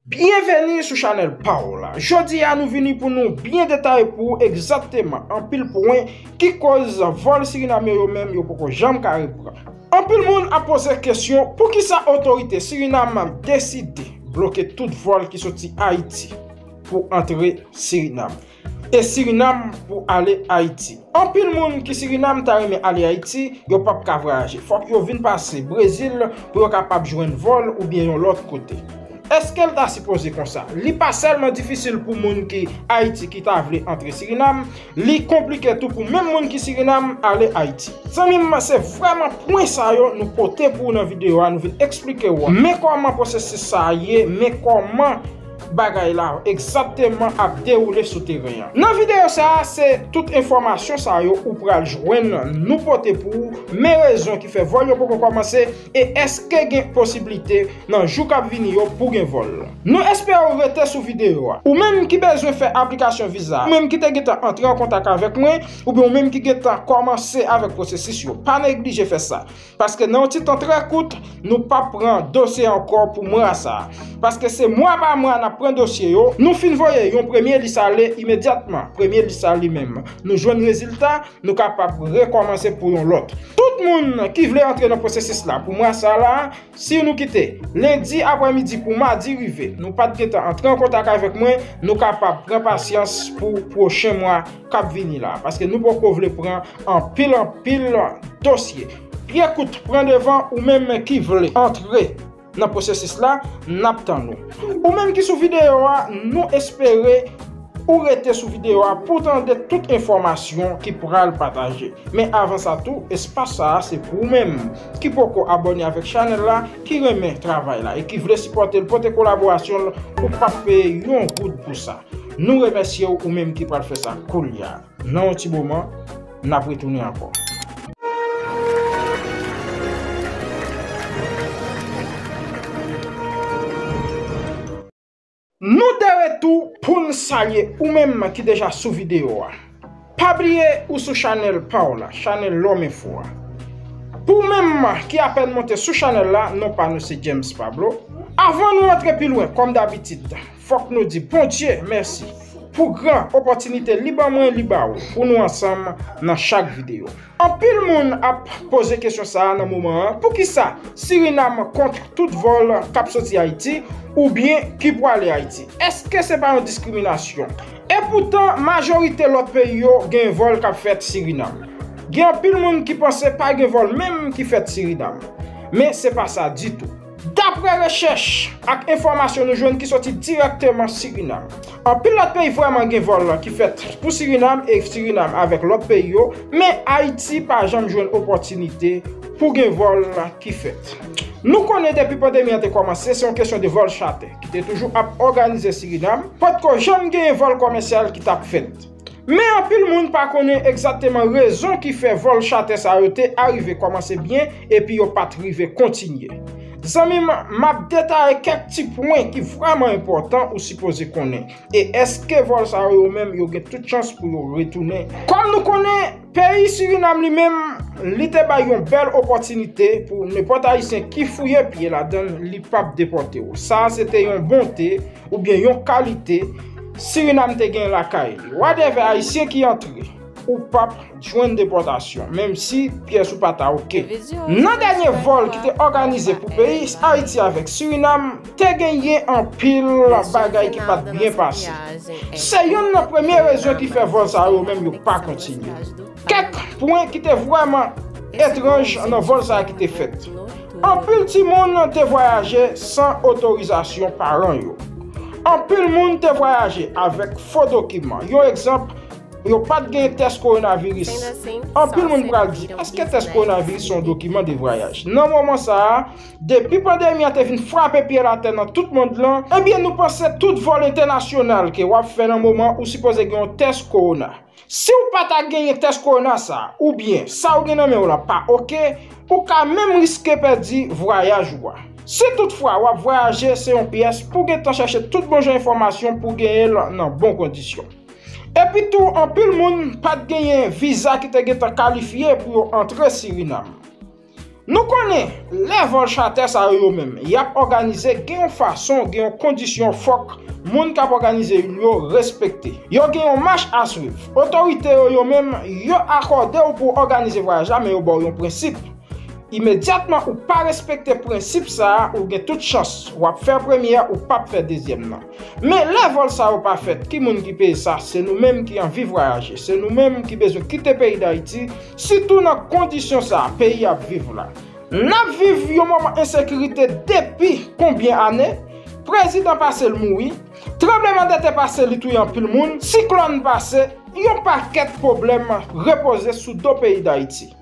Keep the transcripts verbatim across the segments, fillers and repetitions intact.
Byenveni sou chanèl pa w la. Jodi a nou vini pou nou byen detaye pou ou egzakteman anpil pwen ki koz vòl Sirinam yo, yo menm yo poko janm ka reprann. Anpil moun ap poze kesyon poukisa otorite Sirinam deside bloke tout vòl ki soti Ayiti pou antre Sirinam e Sirinam pou ale Ayiti. Anpil moun ki Sirinam ta renmen ale Ayiti, yo p ap ka vwayaje. Fòk yo vin pase Brezil pou yo kapab jwenn vòl oubyen yon lòt kote. Èske l ta sipoze konsa? Li pa sèlman difisil pou moun ki Ayiti ki ta vle antre Sirinam, li konplike tou pou menm moun ki Sirinam ale Ayiti. Zanmi m, se vrèman pwen sa yo nou pote pou ou nan videyo a, nou vin eksplike w. Men kòman pwosesis sa a ye, men kòman bagay la egzakteman ap dewoule sou teren an. Nan videyo sa a, se tout enfòmasyon sa yo ou pral jwenn nou pote pou ou, men rezon ki fè vòl yo poko kòmanse, e èske gen posiblite nan jou k ap vini yo pou gen vòl. Nou espere w rete sou videyo a. Ou menm ki bezwen fè aplikasyon viza, ou menm ki te gentan antre an kontak avèk mwen, oubyen ou menm ki gentan kòmanse avèk pwosesis yo, pa neglije fè sa. Paske nan yon ti tan trè kout, nou p ap pran dosye ankò pou mwa sa a. Paske se mwa pa mwa n ap pran dosye yo. Nou fin voye yon premye lis ale imedyatman. Premye lis la li menm, nou jwenn rezilta, nou kapab rekòmanse pou yon lòt. Tout moun ki vle antre nan pwosesis la pou mwa sa a la, si nou kite lendi aprèmidi pou madi rive, nou pa t gentan antre an kontak avèk mwen, nou kapab pran pasyans pou pwochen mwa k ap vini la, paske nou poko vle pran anpil, anpil dosye. Pye kout pran devan, ou menm ki vle antre nan pwosesis la, n ap tann ou. Ou menm ki sou videyo a, nou espere ou rete sou videyo a pou tande tout enfòmasyon ki pral pataje. Men avan sa tou, espas sa a se pou ou menm ki poko abòne avèk chanèl la, ki renmen travay la e ki vle sipòte l, pote kolaborasyon l, ou p ap peye yon goud pou sa. Nou remèsye w, ou menm ki pral fè sa koulye a. Nan yon ti moman, n ap retounen ankò. Nou de retou pou n salye ou menm ki deja sou videyo a. Pa bliye ou sou chanèl pa w la, chanèl Lòm Enfo a. Pou ou menm ki apèn monte sou chanèl la, non pa nou se James Pablo. Avan nou antre pi lwen, kòm dabitid, fòk nou di Bondye mèsi pou gran opòtinite li ban mwen, li ba ou, pou nou ansanm nan chak videyo. Anpil moun ap poze kesyon sa a nan moman an, poukisa Sirinam kont tout vòl k ap soti Ayiti oubyen ki pwale Ayiti? Èske se pa yon diskriminasyon? Epoutan, majorite lòt peyi yo gen vòl k ap fèt Sirinam. Gen anpil moun ki panse pa gen vòl menm ki fèt Sirinam. Men se pa sa ditou. Daprè rechèch ak enfòmasyon nou jwenn ki soti dirèkteman Sirinam, anpil lòt peyi vrèman gen vòl ki fèt pou Sirinam e Sirinam avèk lòt peyi yo, men Ayiti pa janm jwenn opòtinite pou gen vòl ki fèt. Nou konnen depi pandemi an te kòmanse, se yon kesyon de vòl chatè ki te toujou ap òganize Sirinam, potko janm genyen vòl kòmèsyal ki t ap fèt. Men anpil moun pa konnen egzakteman rezon ki fè vòl chatè sa yo te arive kòmanse byen epi yo pa t rive kontinye. Zanmi m, m ap detaye kèk ti pwen ki vrèman enpòtan ou sipoze konnen. E èske vòl sa yo, yo menm, yo gen tout chans pou yo retounen? Kòm nou konnen, peyi Sirinam li menm, li te bay yon bèl opòtinite pou nenpòt Ayisyen ki fouye pye ladan l, li p ap depòte w. Sa a se te yon bonte oubyen yon kalite Sirinam te gen lakay li. Wadèvè Ayisyen ki antre, ou p ap jwenn depòtasyon, menm si pyès ou pa ta oke. Nan dènye vòl ki te òganize pou peyi Ayiti avèk Sirinam, te genyen anpil bagay ki pa t byen pase. Se youn nan premye rezon ki fè vòl sa yo menm yo pa kontinye. Kèk pwen ki te vrèman etranj nan vòl sa a ki te fèt. Anpil timoun te vwayaje san otorizasyon paran yo. Anpil moun te vwayaje avèk fo dokiman. Yon egzanp, yo pa t gen tès kowonaviris. Anpil moun pral di, èske tès kowonaviris se yon dokiman de vwayaj? Nan moman sa a, depi pandemi an te vin frape pye l atè nan tout mond lan, ebyen nou panse tout vòl entènasyonal ke w ap fè nan moman ou sipoze gen yon tès kowona. Si w pa ta genyen tès kowona sa a, oubyen sa w gen nan men w la pa oke, ou ka menm riske pèdi vwayaj ou a. Si toutfwa w ap vwayaje, se yon pyès pou w gentan chèche tout bon jan enfòmasyon pou w genyen l nan bon kondisyon. Epi tou, anpil moun pa t genyen viza ki te gentan kalifye pou yo antre Sirinam. Nou konnen, lè vòl chatè sa yo yo menm, y ap òganize, gen yon fason, gen yon kondisyon, fòk moun k ap òganize yo respekte. Yo gen yon mach a swiv. Otorite yo yo menm, yo akòde w pou w òganize vwayaj la, men yo ba w yon prensip. Imedyatman ou pa respekte prensip sa a, ou gen tout chans, w ap fè premye, ou p ap fè dezyèm nan. Men lè vòl sa yo pa fèt, ki moun ki peye sa? Se nou menm ki anvi vwayaje, se nou menm ki bezwen kite peyi Dayiti, sitou nan kondisyon sa a peyi ap viv la. N ap viv yon moman ensekirite depi konbyen ane? Prezidan pase l mouri, tranblemanntè pase li touye anpil moun, siklòn pase, yon pakèt pwoblèm repoze sou do peyi Dayiti.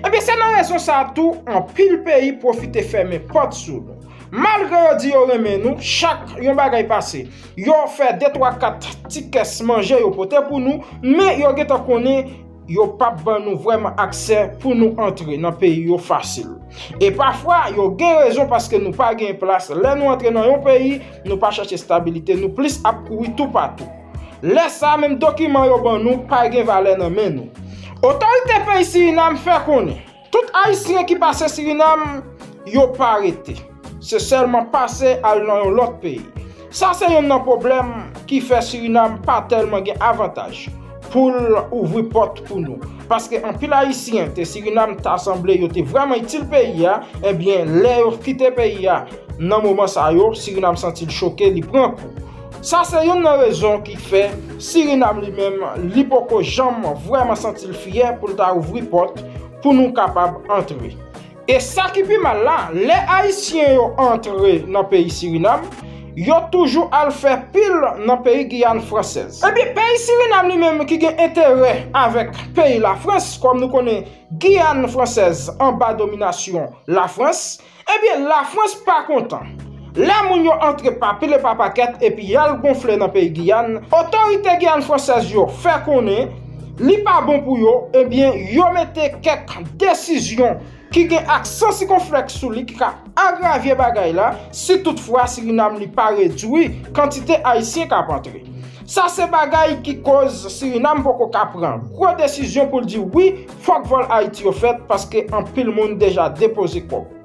Ebyen, se nan rezon sa a tou, anpil peyi pwofite fèmen pòt sou nou. Malgre yo di yo renmen nou, chak yon bagay pase, yo fè de twa kat ti kès manje yo pote pou nou, men yo gentan konnen yo p ap ban nou vrèman aksè pou nou antre nan peyi yo fasil. E pafwa, yo gen rezon paske nou pa gen plas. Lè nou antre nan yon peyi, nou pa chèche estabilite, nou plis ap kouri toupatou. Lè sa a, menm dokiman yo ban nou pa gen valè nan men nou. Otorite peyi Sirinam fè konnen tout Ayisyen ki pase Sirinam, yo pa rete. Se sèlman pase al nan yon lòt peyi. Sa se youn nan pwoblèm ki fè Sirinam pa tèlman gen avantaj pou l ouvri pòt pou nou. Paske anpil Ayisyen te Sirinam ta sanble yo te vrèman itil peyi a, ebyen, lè yo kite peyi a, nan moman sa yo, Sirinam santi l choke, li pran kou. Sa se youn nan rezon ki fè Sirinam li menm, li poko janm vrèman santi l fyè pou l ta ouvri pòt pou nou kapab antre. E sa ki pi mal la, lè Ayisyen yo antre nan peyi Sirinam, yo toujou al fè pil nan peyi Giyàn Fransèz. Ebyen, peyi Sirinam li menm ki gen enterè avèk peyi Lafrans, kòm nou konnen Giyàn Fransèz anba dominasyon Lafrans, ebyen, Lafrans pa kontan. Lè moun yo antre pa pil e pa pakèt epi y al gonfle nan peyi Giyàn, otorite Giyàn Fransèz yo fè konnen li pa bon pou yo, ebyen, yo mete kèk desizyon ki gen aksan sikonflèks sou li ki ka agravye bagay la, si toutfwa Sirinam li pa redwi kantite Ayisyen k ap antre. Sa se bagay ki koz Sirinam poko ka pran gwo desizyon pou l di wi, fòk vòl Ayiti yo fèt, paske anpil moun deja depoze kòb.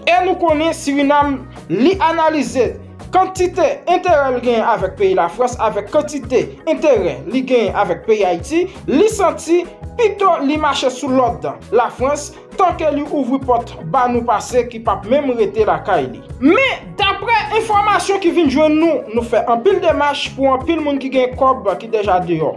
E nou konnen Sirinam, li analize kantite enterè l genyen avèk peyi Lafrans, avèk kantite enterè li genyen avèk peyi Ayiti, li santi pito li mache sou lòd Lafrans, tanke li ouvri pòt ba nou pase ki p ap menm rete lakay li. Men, daprè enfòmasyon ki vin jwenn nou, nou fè anpil demach pou anpil moun ki gen kòb ki deja deyò.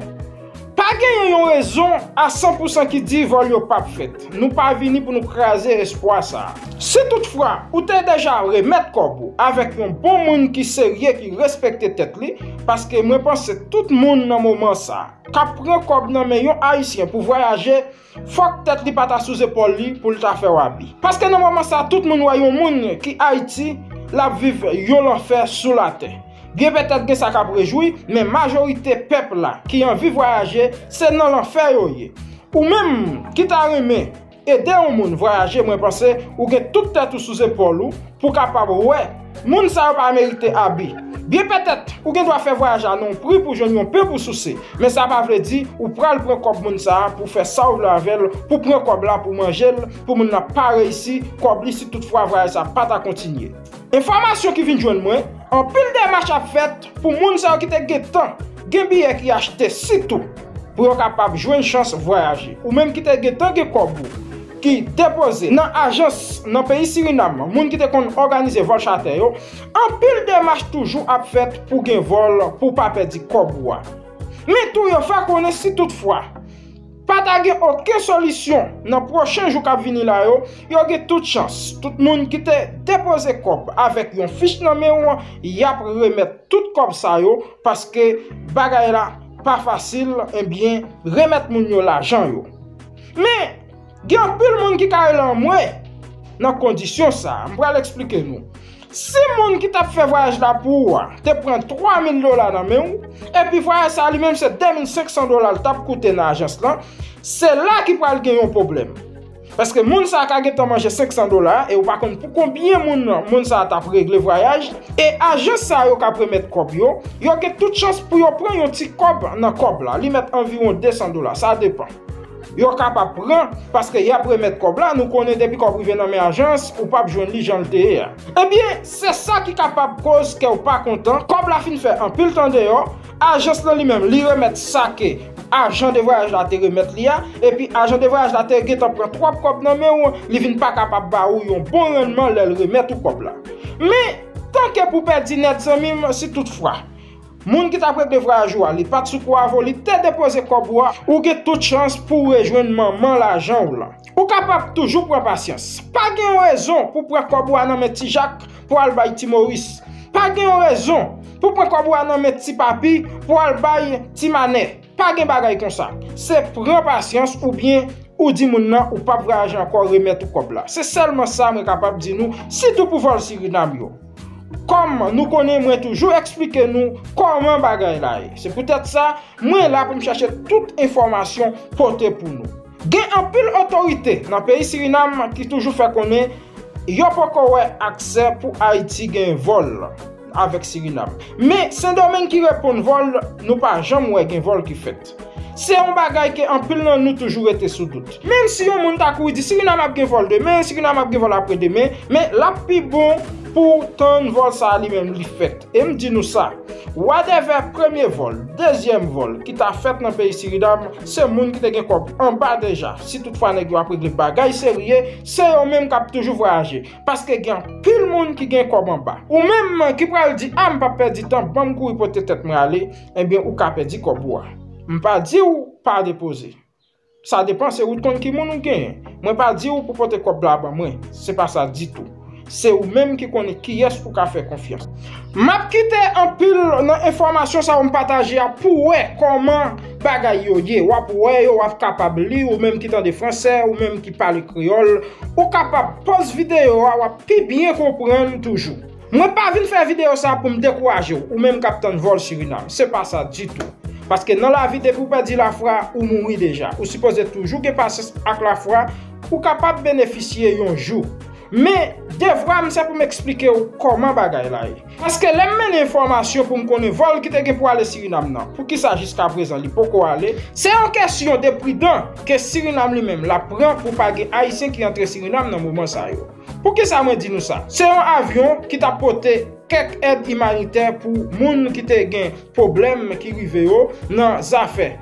Pa genyen yon rezon a san pou san ki di vòl yo p ap fèt. Nou pa vini pou nou kraze espwa sa a. Si toutfwa ou te deja remèt kòb ou avèk yon bon moun ki serye, ki respekte tèt li, paske mwen panse tout moun nan moman sa a k ap pran kòb nan men yon Ayisyen pou vwayaje, fòk tèt li pa ta sou zepòl li pou l ta fè w abi. Paske nan moman sa a, tout moun wè yon moun ki Ayiti, l ap viv yon lanfè sou latè. Byen petèt gen sa k ap rejwi, men majorite pèp la ki anvi vwayaje, se nan lanfè yo ye. Ou menm ki ta renmen ede yon moun vwayaje, mwen panse ou gen tout tèt ou sou zepòl ou pou kapab wè moun sa yo pa merite abi. Byen petèt, ou gen dwa fè vwayaj la nan yon pri pou jwenn yon pen pou souse, men sa pa vle di ou pral pran kòb moun sa a pou fè sa w vle avè l, pou pran kòb la pou manje l, pou moun nan pa reyisi kòb li si toutfwa vwayaj sa pa ta kontinye. Enfòmasyon ki vin jwenn mwen, anpil demach ap fèt pou moun sa yo ki te gentan gen biyè ki achte, sitou pou yo kapab jwenn chans vwayaje. Ou menm ki te gentan gen kòb ou ki depoze nan ajans nan peyi Sirinam, moun ki te konn òganize vòl chatè yo, anpil demach toujou ap fèt pou gen vòl pou w pa pèdi kòb ou a. Men tou, yo fè konnen si toutfwa pa ta gen okenn solisyon nan pwochen jou k ap vini la yo, yo gen tout chans, tout moun ki te depoze kòb avèk yon fich nan men w, y ap remèt tout kòb sa yo, paske bagay la pa fasil, ebyen, remèt moun yo lajan yo. Men, gen anpil moun ki ka rele anmwe nan kondisyon sa a. M pral eksplike nou. Si moun ki t ap fè vwayaj la pou ou a te pran twa mil dola nan men w, epi vwayaj sa a li menm se de mil senk san dola l t ap koute nan ajans lan, se la ki pral gen yon pwoblèm. Paske moun sa a ka gentan manje senk san dola, e ou pa konn pou konbyen moun moun sa a t ap regle vwayaj, e ajans sa yo k ap remèt kòb yo, yo gen tout chans pou yo pran yon ti kòb nan kòb la, li mèt anviwon de san dola, sa depan. yo kapab pran, paske y ap remèt kòb la, nou konnen depi kòb rive nan men ajans, ou p ap jwenn li jan l te ye a. Ebyen, se sa ki kapab koz kè w pa kontan, kòb la fin fè anpil tan deyò, ajans lan li menm, li remèt sa ke ajan de vwayaj la te remèt li a, epi ajan de vwayaj la te gentan pran twòp kòb nan men w, li vin pa kapab ba ou yon bon rannman lè l remèt ou kòb la. Men, tanke pou pèdi nèt, zanmi m, si toutfwa moun ki t ap regle vwayaj ou a, li pa t sou kou avè w, li te depoze kòb ou a, ou gen tout chans pou w rejwenn manman lajan w lan. Ou kapab toujou pran pasyans. Pa gen yon rezon pou pran kòb ou a nan men Ti Jak pou al bay Ti Moris. Pa gen yon rezon pou pran kòb ou a nan men Ti Papi pou al bay Ti Manè. Pa gen bagay konsa. Se pran pasyans oubyen ou di moun nan ou p ap vwayaje ankò, remèt ou kòb la. Se sèlman sa mwen kapab di nou, sitou pou vòl Sirinam yo. Kòm nou konnen, mwen toujou eksplike nou kòman bagay la ye. Se poutèt sa, mwen la pou m chache tout enfòmasyon pote pou nou. Gen anpil otorite nan peyi Sirinam ki toujou fè konnen yo poko wè aksè pou Ayiti gen vòl avèk Sirinam. Men Sendomeng ki reponn vòl, nou pa janm wè gen vòl ki fèt. Se yon bagay ke anpil nan nou toujou rete sou dout. Menm si yon moun ta kouri di Sirinam ap gen vòl demen, Sirinam ap gen vòl apre demen, men l ap pi bon pou w tann vòl sa a li menm li fèt. E m di nou sa, whatever premye vòl, dezyèm vòl ki ta fèt nan peyi Sirinam, se moun ki te gen kòb anba deja. Si toutfwa nèg yo ap regle bagay serye, se yo menm k ap toujou vwayaje. Paske gen anpil moun ki gen kòb anba. Ou menm ki pral di, a, m p ap pèdi tan, ban m kouri pote tèt mwen ale, ebyen ou ka pèdi kòb ou a. M pa di w pa depoze. Sa depann, se ou t konn ki moun ou genyen. Mwen pa di w pou pote kòb la ban mwen. Se pa sa ditou. Se ou menm ki konnen kiyès ou ka fè konfyans. M ap kite anpil nan enfòmasyon sa yo m pataje a pou w wè kòman bagay yo ye. W ap wè yo, w ap kapab li, ou menm ki tande fransè, ou menm ki pale kreyòl, ou kapab poz videyo a, w ap pi byen konprann toujou. Mwen pa vin fè videyo sa pou m dekouraje w, ou menm k ap tann vòl Sirinam. Se pa sa ditou. Paske nan lavi, depi w pèdi lafwa, ou mouri deja. Ou sipoze toujou gen pasyans ak lafwa, ou kapab benefisye yon jou. Men, devwa m se pou m eksplike w kòman bagay la ye. Paske lè m mennen enfòmasyon pou m konnen vòl ki te gen pou ale Sirinam nan, poukisa jiskaprezan li poko ale, se yon kesyon de pridan ke Sirinam li menm l ap pran pou pa gen Ayisyen ki antre Sirinam nan moman sa yo. Poukisa mwen di nou sa? Se yon avyon ki t ap pote kèk èd imanitè pou moun ki te gen pwoblèm ki rive yo nan zafè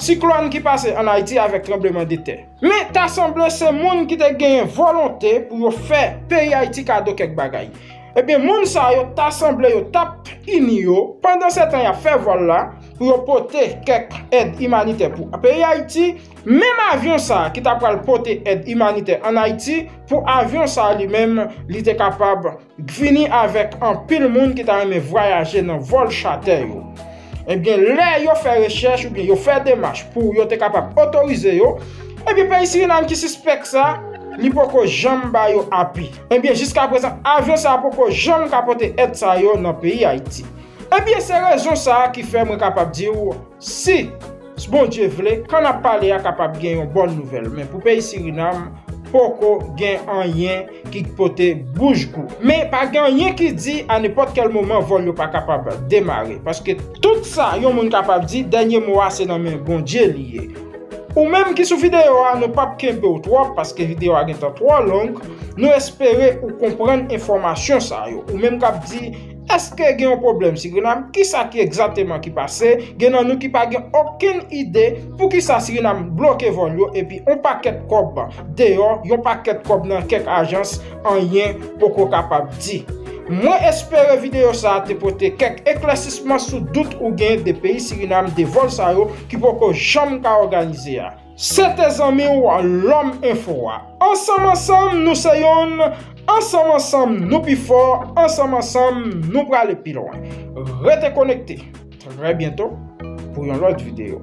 siklòn ki pase ann Ayiti avèk tranblemanntè. Men, ta sanble se moun ki te genyen volonte pou yo fè peyi Ayiti kado kèk bagay. Ebyen, moun sa yo, ta sanble yo t ap ini yo, pandan se tan y ap fè vòl la, pou yo pote kèk èd imanitè pou peyi Ayiti. Menm avyon sa a ki ta pral pote èd imanitè ann Ayiti, pou avyon sa a li menm, li te kapab vini avèk anpil moun ki ta renmen vwayaje nan vòl chatè yo. Ebyen, lè yo fè rechèch oubyen yo fè demach pou yo te kapab otorize yo, ebyen, peyi Sirinam ki sispèk sa, li poko janm ba yo api. Ebyen, jiskaprezan, avyon sa a poko janm ka pote èd sa yo nan peyi Ayiti. Ebyen, se rezon sa a ki fè mwen kapab di w, si Bondye vle, kan n ap pale a kapab gen yon bòn nouvèl. Men pou peyi Sirinam, poko gen anyen ki pote bouch gou. Men pa gen anyen ki di a nenpòt kèl moman vòl yo pa kapab demare. Paske tout sa yon moun kapab di, dènye mo a se nan men Bondye li ye. Ou menm ki sou videyo a, nou p ap kenbe w twòp paske videyo a gentan twò long. Nou espere ou konprann enfòmasyon sa yo. Ou menm k ap di, èske gen yon pwoblèm Sirinam? Kisa ki egzakteman ki pase? Gen nan nou ki pa gen okenn ide poukisa Sirinam bloke vòl yo epi yon pakèt kòb deyò, yon pakèt kòb nan kèk ajans, anyen poko kapab di. Mwen espere videyo sa a te pote kèk eklèsisman sou dout ou gen de peyi Sirinam, de vòl sa yo ki poko janm ka òganize a. Se te zanmi w Lòm Enfo a. Ansanm ansanm nou se yonn, ansanm ansanm nou pi fò, ansanm ansanm nou prale pi lwen. Rete konekte. Trè byento pou yon lòt videyo.